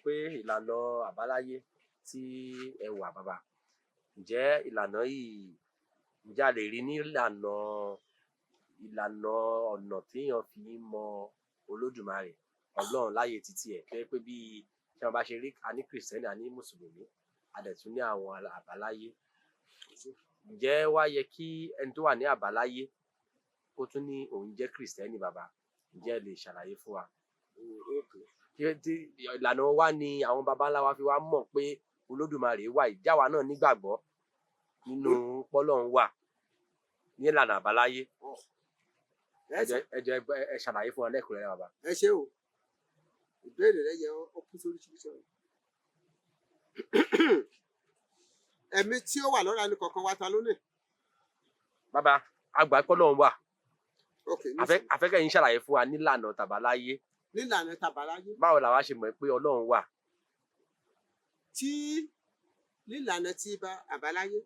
Pé ìlànà àbáláyé tí ẹ wà, bàbá, ǹjẹ́ ìlànà yìí, ǹjẹ́ a lè rí ní ìlànà ọ̀nà téèyàn fi ń mọ Olódùmarè, Ọlọ́run láyé títí ẹ̀, tó jẹ́ pé bí tí wọ́n bá ṣe rí, a ní Kìrìsìtẹ́nì, a ní Mùsùlùmí, a dẹ̀ tún ní àwọn àbáláyé. Ǹjẹ́ wá yẹ kí ẹni tó wà ní àbáláyé kó tún ní òun jẹ́ Kìrìsìtẹ́nì, bàbá? Ǹjẹ́ ẹ lè ṣàlàyé fún wa? Tí ìlànà wa ni àwọn baba ńlá wa fi wá mọ̀ pé Olódùmarè wà, ìjáwa náà nígbàgbọ́ nínú pọ́lọ́run wà ní ìlànà àbáláyé. Ẹ jọ̀ọ́, ẹ ṣàlàyé fún wa lẹ́kùnrẹ́rẹ́, bàbá. Ẹ ṣé o. Ìbéèrè rẹ yẹ, ó kú sóríṣiríṣi ọ̀rọ̀. Ẹ̀mí tí ó wà lọ́ra ẹni kọ̀ọ̀kan wa, ta ló ní? Bàbá, àgbà pọ́lọ́run wà. Ok. Afẹ́kẹ́ yín ṣàlàyé fún wa nílànà tàbáláyé. Nílànà tàbáláyé. Báwo làwa ṣe mọ̀ pé Ọlọ́run wà? Tí nílànà tí bá àbáláyé,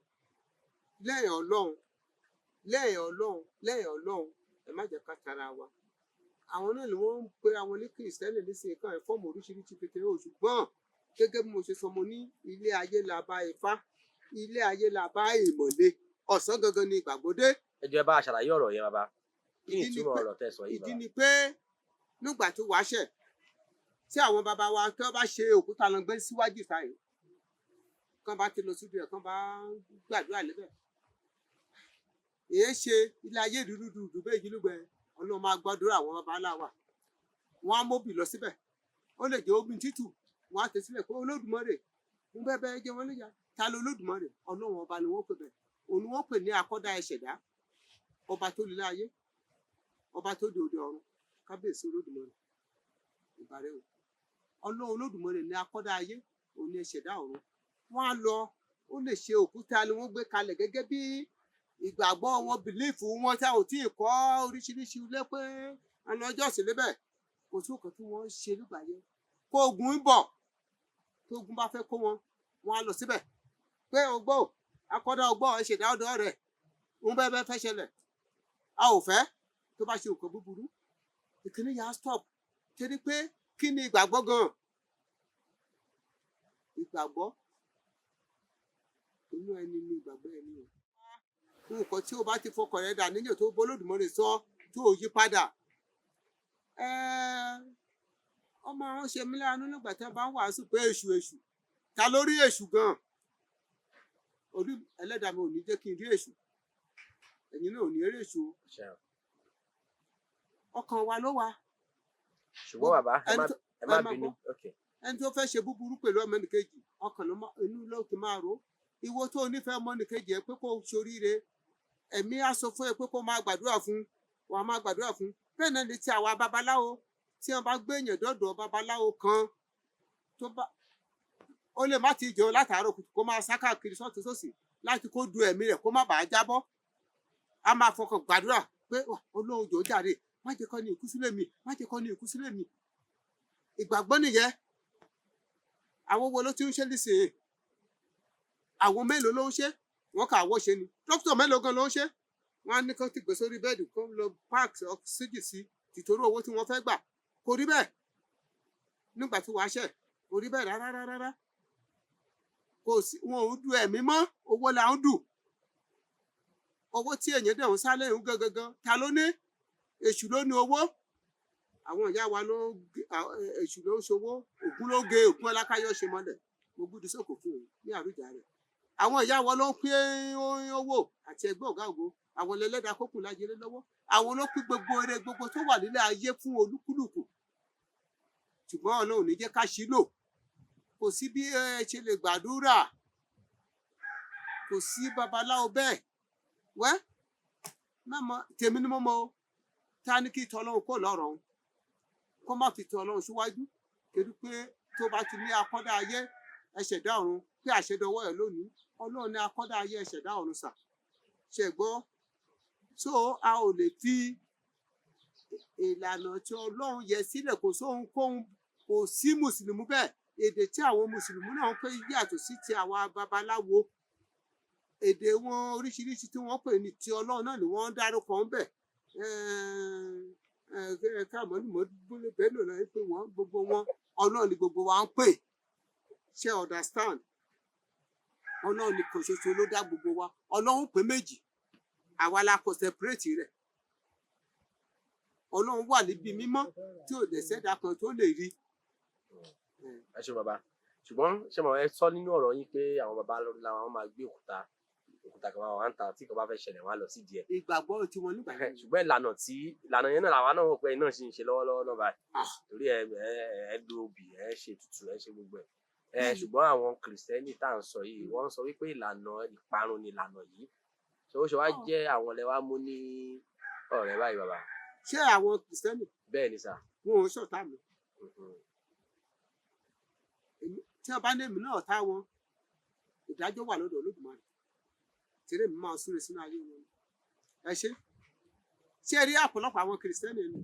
lẹ́yìn Ọlọ́run, lẹ́yìn Ọlọ́run, lẹ́yìn Ọlọ́run, ẹ má jẹ́ ká tara wa. Àwọn náà ni wọ́n ń pe àwọn ní Kìrìsìtẹ́nì nísìnyí kan fọ́ọ̀mù oríṣiríṣi kékeré o. Ṣùgbọ́n gẹ́gẹ́ bí mo ṣe sọ, mo ní ilé ayé la bá Ifá, ilé ayé la bá ìmọ̀le, ọ̀sán gangan ni ìgbàgbọ́ dé. Ẹ jọ̀ọ́, ẹ bá a ṣàlàyé ọ̀rọ̀ yẹn, bàbá. Kí ni Ìdí ni ìtumọ̀ pé ọ̀rọ̀ tẹ́ sọ yìí, ìdí bàbá? ni pé nígbà tó wáṣẹ̀ tí àwọn bàbá wa tí wọ́n bá ṣe òkúta lọ gbé síwájú ìta yìí, kán bá ti lọ síbi ẹ̀, kán bá gbàdúrà lébẹ̀, èyí ṣe ilé ayé dúdú dúdú bẹ́ẹ̀ jílùgbẹ́. Ọlọ́run máa gbàdúrà àwọn bàbá ńlá wa. Wọ́n á móbì lọ síbẹ̀, ó lè jẹ́ omi tútù, wọ́n á tẹ̀ sílẹ̀ pé Olódùmarè ń bẹ́ẹ̀ bẹ́ẹ̀ jẹ́ wọ́n níyà. Ta ló Olódùmarè? Ọlọ́run ọba ni wọ́n pè bẹ́ẹ̀. Òun ni wọ́n pè ní akọ́dá ẹ̀ṣẹ̀dá, ọba tó lílé ayé, ọba tó di òde ọ̀run. Kábíyèsí Olódùmarè, ìbàrẹ̀ o. Ọlọ́run Olódùmarè ní akọ́dá ayé, òun ní ẹ̀ṣẹ̀dá ọ̀run. Wọ́n á lọ, ó lè ṣe òkúta ni wọ́n gbé kalẹ̀ gẹ́gẹ́ bí ìgbàgbọ́ wọn, belief wọn, tí a ò tí ì kọ́ oríṣiríṣi ilé pé ọlọ́jọ́ sí níbẹ̀. Kò sí òkè tí wọ́n ń ṣe nígbà yẹn. Kó ogun ń bọ̀, tó ogun bá fẹ́ kó wọn, wọ́n á lọ síbẹ̀ pé ọgbọ́ akọ́dá, ọgbọ́ ẹ̀ṣẹ̀dá ọ̀dọ́ rẹ̀ ń bẹ́ẹ̀ bẹ́ẹ̀ fẹ́ ṣẹlẹ̀, a ò fẹ́ tó bá ṣe nǹkan búburú. Ìkíní yà á stop torí pé kí ni ìgbàgbọ́ gan? Ìgbàgbọ́ inú ẹni ni ìgbàgbọ́ ẹni o. Nǹkan tí o bá ti fọkàn rẹ dà níyàn tó bólódùmarè sọ tó o yí padà, ọmọ àwọn ṣe mí láàánú nígbà tí wọn bá ń wàásù pé èṣù, èṣù. Ta ló rí èṣù gan? Orí ẹlẹ́dàá mi ò ní jẹ́ kí n rí èṣù, ẹ̀yin náà ò ní rí èṣù o. Ọkàn wa ló wà. Ṣùgbọ́n bàbá, ẹ má ẹ má ẹ má bínú. gbọ́. Ok. Ẹni tó fẹ́ ṣe búburú pẹ̀lú ọmọnìkejì, ọkàn ló má inú ló ti máa rò ó. Ìwọ tó nífẹ̀ẹ́ ọmọnìkejì ẹ pé kó ṣoríire, ẹ̀mí á sọ fún ẹ pé kó máa gbàdúrà fún, wàá máa gbàdúrà fún. Bẹ́ẹ̀ náà ni ti àwa babaláwo. Tí wọ́n bá gbé èèyàn dọ́dọ̀ babaláwo kan, tó bá ó lè má ti jẹun látàárọ̀ kùtù, kó máa sá káàkiri sọ́tún sósì láti kó du ẹ̀mí rẹ̀ kó má bàa jábọ́. A máa fọkàn gbàdúrà pé, "Wà, Ọlọ́run jọ̀ọ́ jàre, má jẹ́ kó ní ikú sílé mi, má jẹ́ kó ní ikú sílé mi." Ìgbàgbọ́ nìyẹn. Àwọn wo ló ti ń ṣe nísìnyí? Àwọn mélòó ló ń ṣe? Wọn kà wọ́ ṣe ni. Dókítà mélòó gan ló ń ṣe? Wọn á ní kó ti gbé sórí bed, kó lọ park oxygen sí tìtorí owó tí wọ́n fẹ́ gbà. Kò rí bẹ́ẹ̀ nígbà tí wàá ṣẹ̀, kò rí bẹ́ẹ̀ rárá rárá. Kò sí, wọn ò du ẹ̀mí mọ́, owó là ń dù. Owó tí èèyàn dẹ̀ ń sálẹ̀ ń gangan, ta ló ní? Èṣù ló ní owó. Àwọn ìyá wa ló èṣù ló ń ṣòwò. Ògún ló ge ògún alákáyọ̀ ṣe mọ́lẹ̀. Mo gbúdú sókò fún òun ní àrùjà rẹ̀. Àwọn ìyá wa ló ń pín owó àti ẹgbẹ́ ọ̀gá ògo. Àwọn ẹlẹ́dàá kókùn lájẹlé lọ́wọ́. Àwọn ló pín gbogbo eré gbogbo tó wà nílé ayé fún olúkúlùkù, ṣùgbọ́n Ọlọ́run ò ní jẹ́ ká ṣí lò. Kò sí bí ẹ ṣe lè gbàdúrà, kò sí babaláwo bẹ́ẹ̀ wẹ́ mẹ́mọ. Tèmi ni mo mọ o. Ta ní kí tọ́ Ọlọ́run kó lọ́rọ̀ òun, kó má fi tọ́ Ọlọ́run síwájú, torí pé tó bá ti ní akọ́dá ayé ẹ̀ṣẹ̀dá ọ̀run pé àṣẹdọwọ́ ẹ̀ lónìí. Ọlọ́run ní akọ́dá ayé ẹ̀ṣẹ̀dá ọ̀run sà ṣe gbọ́. So a ò lè fi ìlànà tí Ọlọ́run yẹ sílẹ̀. Kò sóhunkóhun, kò sí mùsùlùmí bẹ́ẹ̀. Èdè tí àwọn mùsùlùmí náà ń pè yàtọ̀ sí ti àwa babaláwo. Èdè wọn oríṣiríṣi tí wọ́n pè ní ti Ọlọ́run náà ni wọ́n ń dárúkọ ń bẹ̀. Káàmọ́lùmọ́ bẹ́ẹ̀ lò náà pé wọ́n gbogbo wọn. Ọlọ́run ni gbogbo wa ń pè. Ṣé understand? Ọlọ́run ni kò ṣoṣo ló dá gbogbo wa. Ọlọ́run pé méjì, àwa la kò separate rẹ̀. Ọlọ́run wà níbi mímọ́ tí ò dẹ̀ sẹ́dá kan tó lè rí. Ẹ ṣé bàbá. Ṣùgbọ́n ṣé mo ẹ sọ nínú ọ̀rọ̀ yín pé àwọn bàbá làwọn máa gbé òkúta, òkúta kan máa wà ń ta, tí kan bá fẹ́ ṣẹlẹ̀, wọ́n á lọ sí díẹ̀. Ìgbàgbọ́ tiwọn nígbà yẹn. Ṣùgbọ́n ìlànà tí ìlànà yẹn náà làwa náà wò pé iná ṣì ń ṣe lọ́wọ́lọ́wọ́ náà báyìí, torí ẹ ẹ ẹ lo obì, ẹ ṣe ètùtù, ẹ ṣe gbogbo ẹ ẹ. Ṣùgbọ́n àwọn Kìrìsìtẹ́nì tá à ń sọ yìí, wọ́n ń sọ wípé ìlànà ìparun ni ìlànà yìí. Ṣé ó ṣe wá jẹ́ àwọn lẹ wá mú ní ọ̀rẹ́ báyìí, bàbá? Ṣé àwọn Kìrìsìtẹ́nì? Bẹ́ẹ̀ ni sà. Wọn ò ṣọ̀tá mi. Tí wọn bá ní èmi náà ọ̀tá wọn, ìdájọ́ wà lọ́dọ̀ Olódùmarè. Tẹ́lẹ̀ mi máa súre sínú ayé wọn. Ẹ ṣe, ṣé ẹ rí ọ̀pọ̀lọpọ̀ àwọn Kìrìsìtẹ́nì ni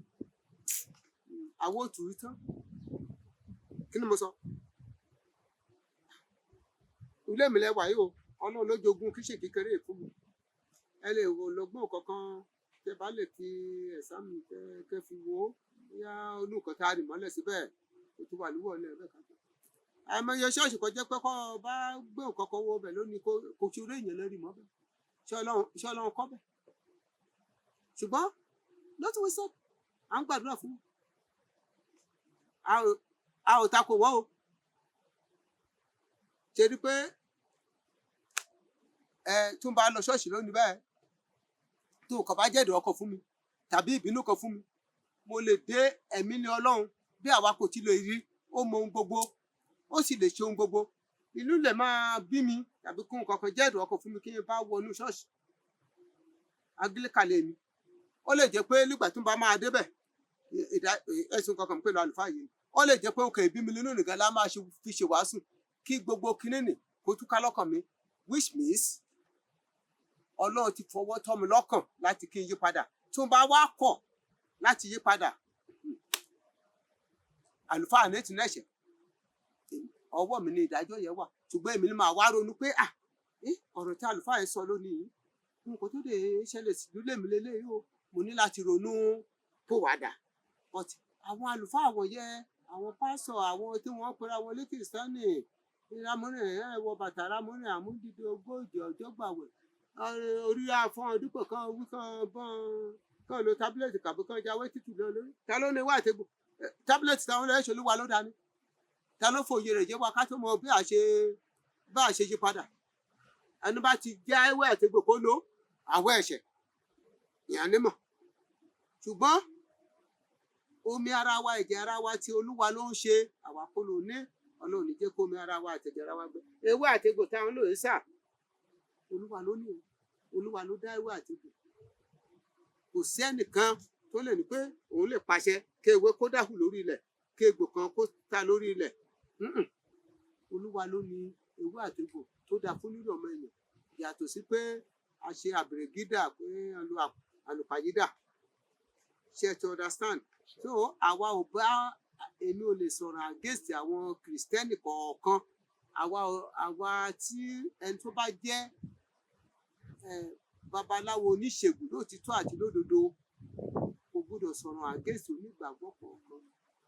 àwọn òtù rí tán. Kí ni mo sọ? Ilé mi lẹ́wà yìí o. Ọlọ́run ló jogún kíṣe kékeré fún mi. Ẹ lè wò lọ́gbọ́n kankan tẹ bá lè fi ẹ̀sán mi kẹ fi wò ó, bóyá olùkọ́ tá a rì mọ́lẹ̀ síbẹ̀ ó tún wà níwọ̀ ní ẹ̀bẹ̀ kan. Àìmọye ṣọ́ọ̀ṣì kan jẹ́ pé kọ́ ọ bá gbé nǹkan kan wọ ọbẹ̀ lónìí, kò ṣe orí èèyàn lórí mọ́ bẹ́ẹ̀. Ṣé Ọlọ́run kọ́ bẹ́ẹ̀? Ṣùgbọ́n lọ́tún wí sọ, à ń gbàdúrà fún wọn. A ò takò wọ́n o. Ṣe rí pé ẹ tún bá lọ ṣọ́ọ̀ṣì lónìí bẹ́ẹ̀, tó kàn bá jẹ́dọ̀ ọkọ̀ fún mi tàbí ìbínú kan fún mi, mo lè dé. Ẹ̀mí ní Ọlọ́run bí àwa kò tí lè rí. Ó mọ ohun gbogbo, ó sì lè ṣe ohun gbogbo. Inú lè máa bí mi tàbí kí nǹkan kan jẹ́dọ̀ ọkọ̀ fún mi kí n bá wọnú ṣọ́ọ̀ṣì agílẹ̀kalẹ̀ mi. Ó lè jẹ́ pé nígbà tí n bá máa débẹ̀, ẹ̀sùn kankan pẹ̀lú àlùfáà yìí, ó lè jẹ́ pé òkè ìbí mi nínú nìkan lá máa fi ṣe wàásù kí gbogbo kinní kó túká lọ́kàn mi, which means Ọlọ́run ti fọwọ́ tọ́ mi lọ́kàn láti kí n yí padà. Tí n bá wá kọ̀ láti yí padà, àlùfáà ní ti nẹ́ṣẹ̀, ọwọ́ mi ní ìdájọ́ yẹn wà. Ṣùgbọ́n èmi ni màá wá ronú pé, ah, ọ̀rọ̀ tí àlùfáà yẹn sọ lónìí, nǹkan tó lè ṣẹlẹ̀ sí lé mi lélẹ́yìí o, mo ní láti ronú pòwàdà. But àwọn àlùfáà wọ̀nyẹn, àwọn pásọ̀, àwọn tí wọ́n pera wọn ní Kìrìsìtẹ́nì, rámúrìn ẹ̀ wọ bàtà rámúrìn àmúdídé 40 ọjọ́ gbàwẹ̀ orí afọ́n dípò kan wí kan bọ́n kan lo tablet kàbí kan jáwé tútù lọ lórí. Ta ló ní wá àtẹ̀gùn tablet táwọn ẹlẹ́ṣẹ̀? Olúwa ló dání. Ta ló fòye rẹ̀ jẹ́ wa ká tó mọ bí a ṣe bá a ṣe yí padà? Ẹni bá ti já ewé àtegbò kó lò àwọ̀ ẹ̀ṣẹ̀ ìyàn nímọ̀. Ṣùgbọ́n omi ara wa, ẹ̀jẹ̀ ara wa, tí Olúwa ló ń ṣe, àwa kọ́ ló ní. Ọlọ́run ní jẹ́ kó omi ara wa àtẹ̀jẹ̀ ara wa gbẹ. Ewé àtegbò táwọn lò ń sà, Olúwa ló ní o. Olúwa ló dá ewé àtegbò. Kò sí ẹnìkan tó lè ní pé òun lè pàṣẹ kí ewé kó dàhù lórí ilẹ̀, kí egbò kan kó ta lórí ilẹ̀. Olúwa ló ní ewé àtegbò tó dáa fún lílo ọmọ èèyàn, yàtọ̀ sí pé a ṣe àbèrègídà pé àlùpàyídà. Ṣe to understand? So àwa ò bá, èmi ò lè sọ̀rọ̀ against àwọn Kìrìsìtẹ́nì kọ̀ọ̀kan. Àwa tí ẹni tó bá jẹ́ babaláwo oníṣègùn lóòtítọ́ àti lódodo kò gbúdọ̀ sọ̀rọ̀ against onígbàgbọ́ kọ̀ọ̀kan.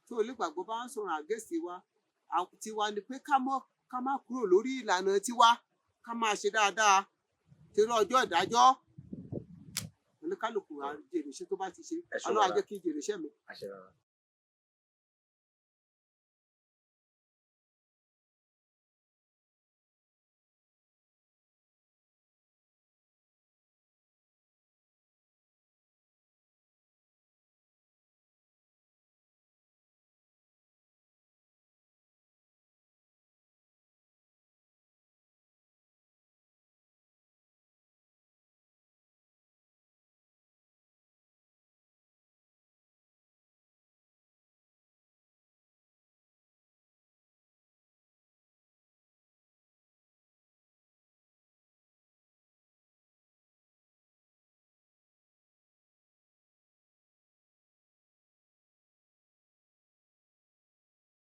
Tí onígbàgbọ́ bá ń sọ̀rọ̀ against wa, tiwa ni pé ká má kúrò lórí ìlànà tiwa, ká máa ṣe dáadáa, torí ọjọ́ ìdájọ́, oníkálukú á jèrè iṣẹ́ tó bá ti ṣe. Ẹ ṣé Ọlọ́run á bàbá. jẹ́ kí n jèrè iṣẹ́ mi. Àṣẹ bàbá.